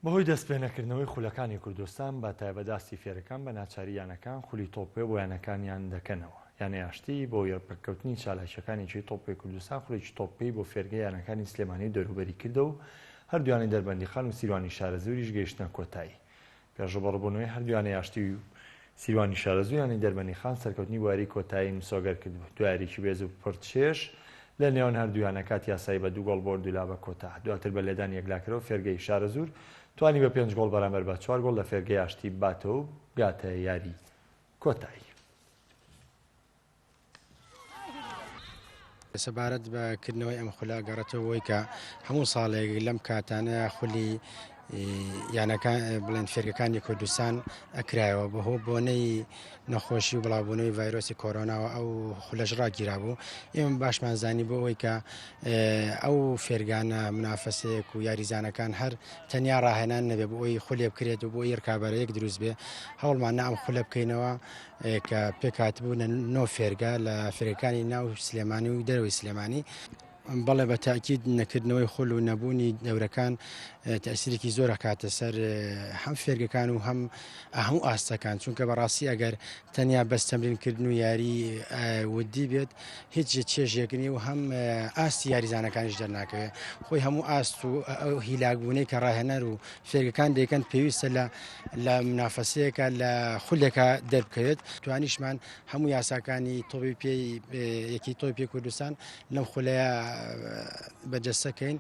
بەهۆی دەستپێنەکردنەوەی خولەکانی کوردستان بە تایبەت ئاستی فێرەکان بە ناچاری یانەکان خولی تۆپپێ بۆ یانەکانیان دەکەنەوە. یانەی ئاشتی بۆ ڕێککەوتنی چالاکییەکانی یەکێتی تۆپپێی کوردستان خولێکی تۆپپێی بۆ فێرگەی یانەکانی سلێمانی و دەوروبەری کردەوە و هەردوو یانەی دەربەندیخان و سیروانی شارەزووریش گەیشتنە کۆتایی پێش ڕووبەڕووبوونەوەی هەردوو یانەی ئاشتی و سیروانی شارەزوور یانەی دەربەندیخان سەرکەوتنی بۆ یاریی کۆتایی مسۆگەر کردبوو. دوا یاریی بێز و پڕچێژ لە نێوان هەردوو یانە کاتی یاسایی بە دوو گۆڵ بۆ هەردوولا بە کۆتا. دواتر بە لێدانی یەکلاکەرەوە فێرگەی شارەزوور توانی بە پێنج گۆڵ بەرامبەر بە چوار گۆڵ لە فێرگەی ئاشتی بباتەوە و بگاتە یاریی کۆتایی. سەبارەت بە کردنەوەی ئەم خولە گەڕێتەوە بۆی کە هەموو ساڵێک لەم کاتانەیە خولی یانەکان بڵێن فێرگەکانی کوردستان ئەکرایەوە بەهۆ بۆنەی نەخۆشی و بڵاوبوونەوەی ڤایرۆسی کۆرۆناوە ئەو خولەش ڕاگیرا بوو ئێمە باشمان زانی بۆ ئەوەی کە ئەو فێرگانە منافەسەیەک و یاریزانەکان هەر تەنیا ڕاهێنان نەبێ بۆ ئەوی خولێ بکرێت و بۆ ئەوی ڕکابەرەیەک دروست بێ هەوڵمان نا ئەم خولە بکەینەوە کە پێکهاتبوو لە نۆ فێرگە لە فێرگەکانی ناو سلێمانی و دەرەوەی سلێمانی. بەڵێ بە تاکید نەکردنەوەی خول و نەبوونی دەورەکان تەسیرێکی زۆر ئەکاتە سەر هەم فێرگەکان و هەم هەموو ئاستەکان چونکە بەڕاستی ئەگەر تەنیا بەس تەمرینکردن و یاری ودی بێت هیچ چێژێک نیە و هەم ئاستی یاریزانەکانیش دەرناکەوێت خۆی هەموو ئاست و ئەو هیلاکبوونەی کە ڕاهێنەر و فێرگەکان دەیکەن پێویستە لە لە منافەسەیەکە لە خولێکە دەربکەوێت توانیشمان هەموو یاساکانی تۆپی پێی یەکی تۆپی پێی کوردستان لەم خولەیە بەجەستەکەین.